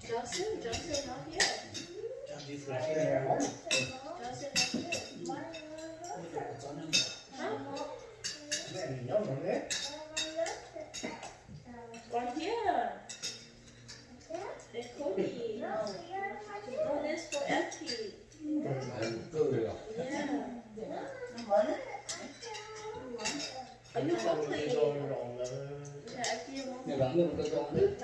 Joseph, Joseph not here. Joseph not here. Huh? Right here. They call me. Oh, that's for Elkie. Yeah. Are you hungry? Yeah, I feel hungry.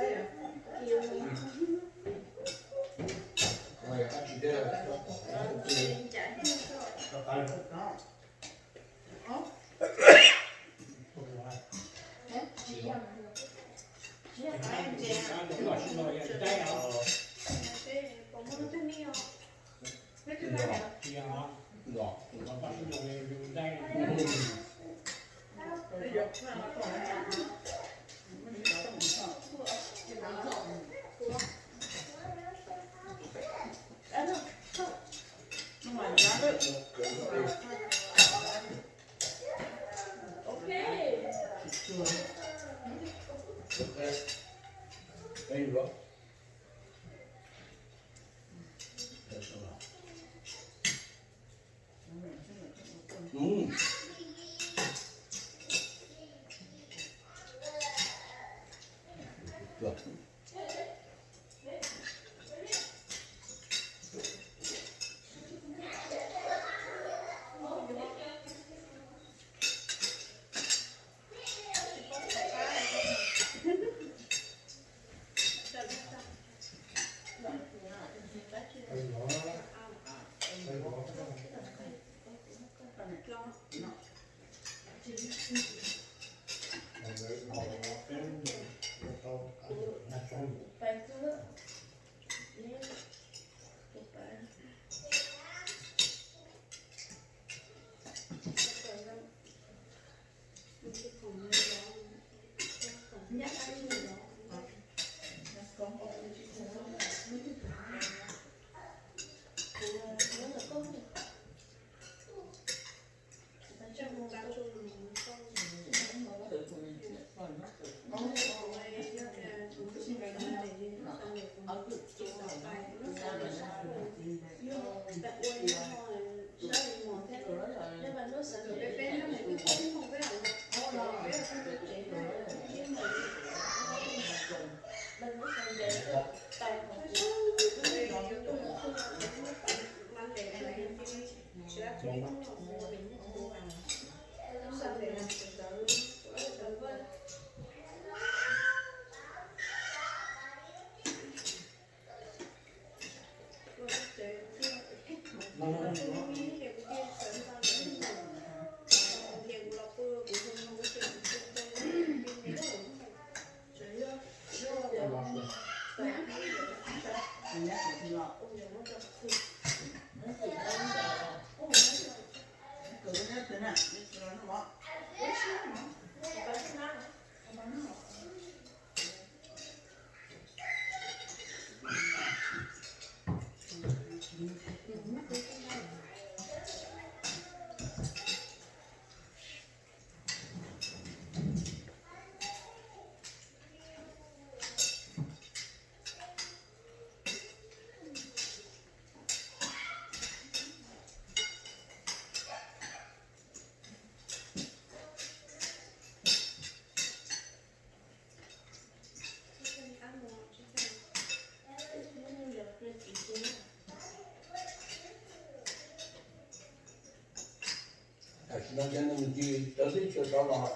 Nws ces nws mus ncig cov teb chaws tod los,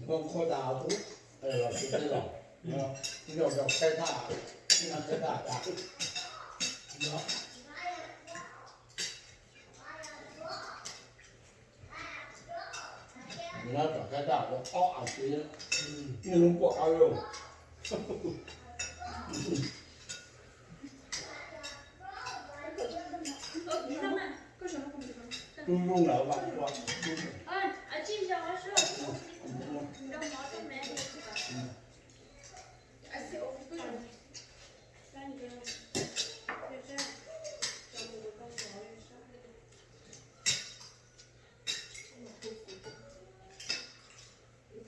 nws qhuav tas kuv los tsis teb los, nyob rau Khaib Thaj, nyob Khaib Thaj tas. Nyob tom Khaib Thaj ob av tsev, ib hnub kuaj qab lauj. Tub zoo lawm mas ua.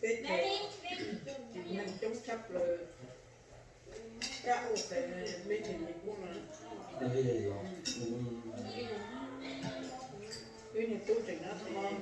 Peb chaw neeg coob tshaj plaws, kab ua peb tsev li kuj mas. Wb niag tub tseem nyob tod,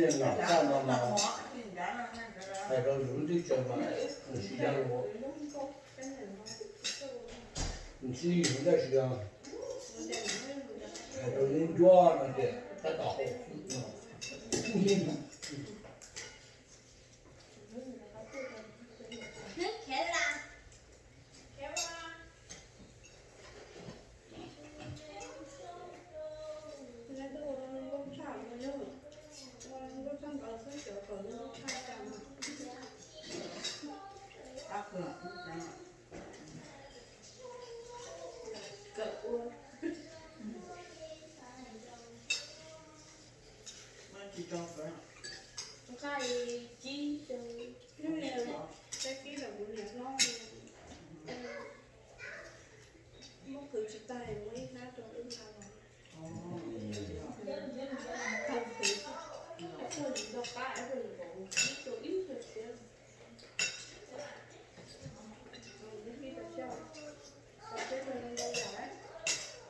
Lam txaj no mas hais rau yus lub teb chaws mas nws sib deev ua, nws sib deev dab tsi, hais rau lub ncuab no tias tab tom haus xwb no. Nqa ib kib rau kuv niam hlob, muab khwv tsis tag muab ib hnab rau wb nqa los. Thaum khwv, ib tug yim nrog qab, ib tug yim nkaus, kib rau ib tug tshiab.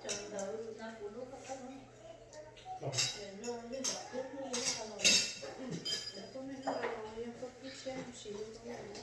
Cov ntawd no kuv lub koj qab no, no yog cov kub hnub noj los, cov kub hnub noj los yog koj kib tshiab siv rau no.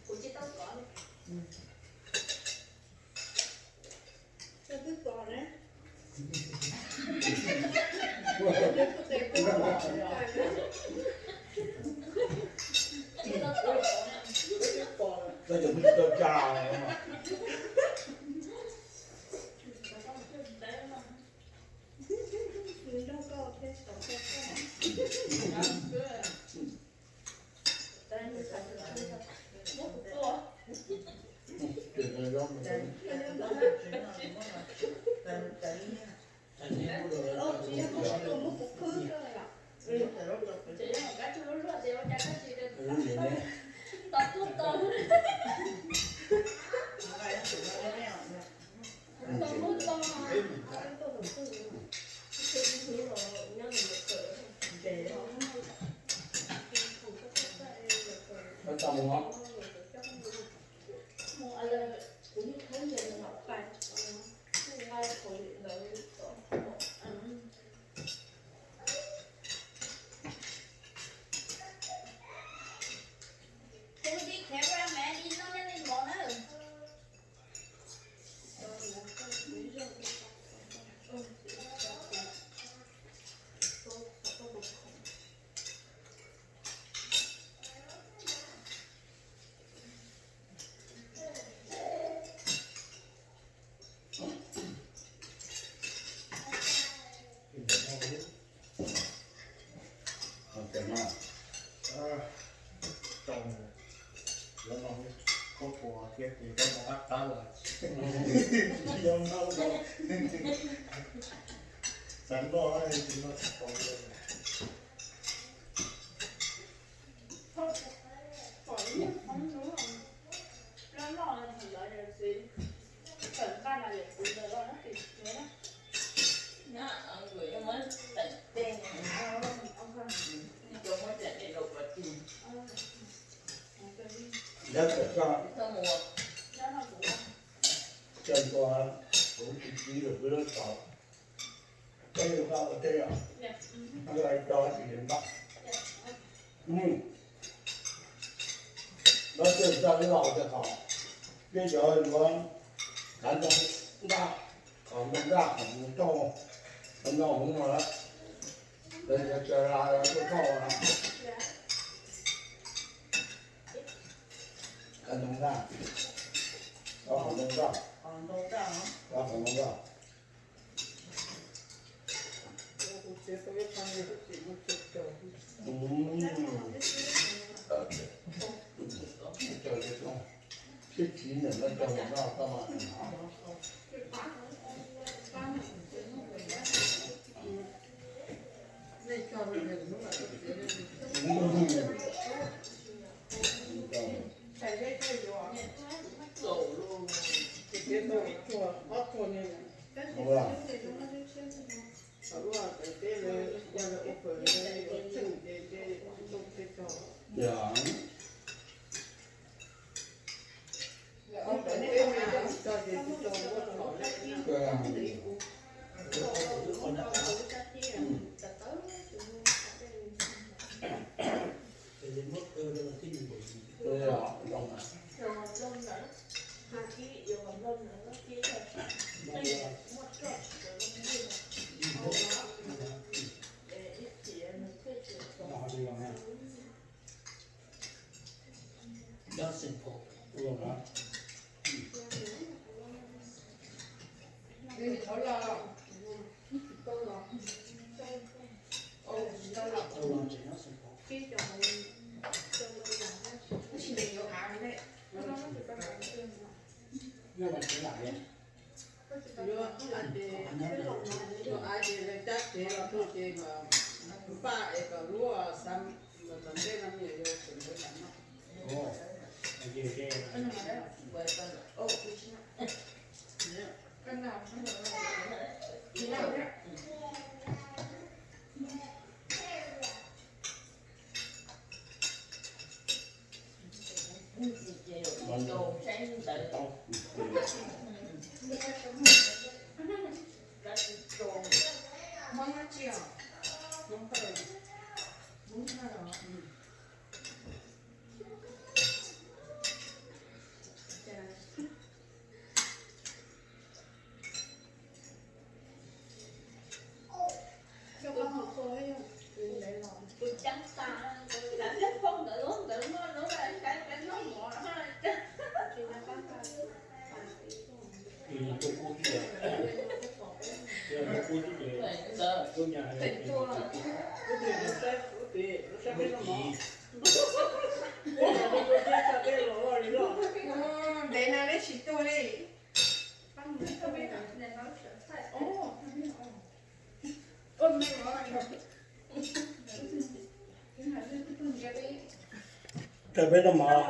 Kuv tsis tau kov li. Koj twb kov ne. Koj tsis tau kov. Koj tsis tau tsa. Nrog koj thiab tau koj. Ces mas, tau, yuav no khaub puas thiab ces koj mus qab qab los yuav noj, xav noj tsis noj tsis tau. Lawv tawm tso, tawm tua, kuv tsis txiv lawm kuv lawv tau. Peb yuav npaj ua teb os, npaj tsis yuav npaj. Lawv tawm tso ib los tias kom peb cov yuav kav ntoo ntaj, kom ntoo ntaj kom mus thauj, kom ntoo hauv no lawm, lawv cov tsa la tuaj thauj. Kav ntoo ntaj, kav qhov ntoo ntaj, kav qhov ntoo ntaj. Sib txiv ntawm no cog ntoj koj mas. Yuav, yuav av ces lawv cab tsev los tuaj ces npaj es kom luaj, xav kom tom ntej no me nyuam yaus tseem ntawd lam noj. Ntev no neb tsis tuaj li. Peb no mas